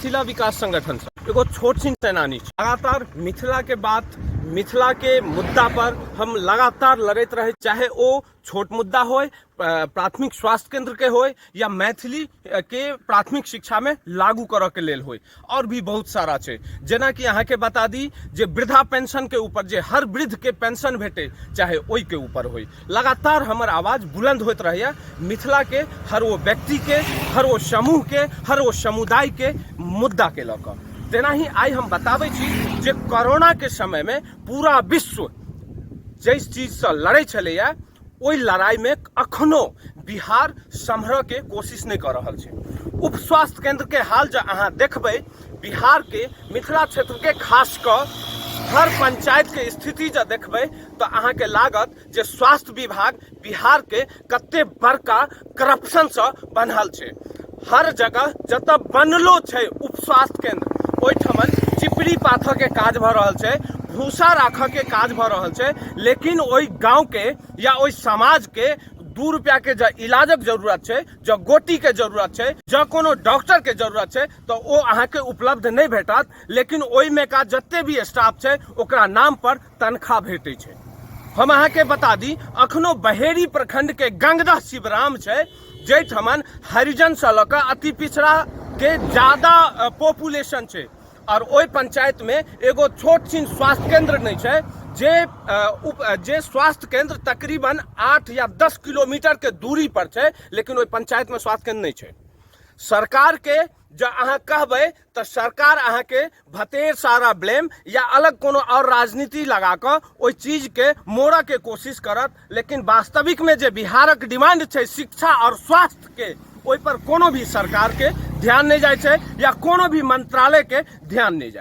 मिथिला विकास संगठन से एगो छोट छिन सेनानी छी। लगातार मिथिला के बात, मिथिला के मुद्दा पर हम लगातार लड़ैत रहे, चाहे ओ छोट मुद्दा होय, प्राथमिक स्वास्थ्य केंद्र के होय या मैथिली के प्राथमिक शिक्षा में लागू करऽ के लेल होय, और भी बहुत सारा छै। जेनाकि अहाँके बता दी जे वृद्धा पेंशन के ऊपर, जे हर वृद्ध के पेंशन भेटे, चाहे ओहि के ऊपर होय, लगातार हमर आवाज बुलंद होइत रहैया मिथिला के हर ओ व्यक्ति के, हर ओ समूह के, हर ओ समुदाय के मुद्दा के लऽ कऽ। तेनाही आइ हम बताबै छी जे कोरोना के समय में पूरा विश्व जाहि चीजसँ लड़ै छलैया, ओहि लड़ाइमे अखनो बिहार सम्हरऽ के कोशिश नहि कऽ रहल छै। उप स्वास्थ्य केंद्र के हाल जँ अहाँ देखबै, बिहार के मिथिला क्षेत्र के खास कऽ हर पंचायत के स्थिति जँ देखबै, तऽ अहाँके लागत जे स्वास्थ्य विभाग बिहार के कते बड़का करप्शनसँ बन्हल छै। हर जगह जतऽ बनलो छै उप स्वास्थ्य केंद्र, ओहिठमन चिपड़ी पाथऽ के काज भऽ रहल छै, भूसा राखऽ के काज भऽ रहल छै, लेकिन ओहि गाँव के या ओहि समाज के 2 रुपया के जँ इलाजक जरूरत छै, जँ गोटी के जरूरत छै, जँ कोनो डॉक्टर के जरूरत छै, तऽ ओ अहाँके उपलब्ध नहि भेटत। लेकिन ओहिमे का जते भी स्टाफ छै, ओकरा नाम पर तनख्वाह भेटै छै। हम अहाँके बता दी, अखनो बहेड़ी प्रखंड के गंगदह शिवराम छै, जाहिठमन हरिजनसँ लऽ कऽ अति पिछड़ा के ज्यादा पॉपुलेशन छै, आओर ओहि पंचायतमे एगो छोट छिन स्वास्थ्य केंद्र नहि छै, जे स्वास्थ्य केंद्र तकरीबन 8 या 10 किलोमीटर के दूरी पर छै, लेकिन ओहि पंचायतमे स्वास्थ्य केंद्र नहि छै। सरकारके जँ अहाँ कहबै तऽ सरकार अहाँके भतेर सारा ब्लेम या अलग कोनो आओर राजनीति लगा कऽ ओहि चीजके मोड़ऽके कोशिश करत, लेकिन वास्तविकमे जे बिहारक डिमांड छै शिक्षा आओर स्वास्थ्यके, ओहिपर कोनो भी सरकारके ध्यान नहि जाइ छै या कोनो भी मंत्रालयके ध्यान नहि जाइ।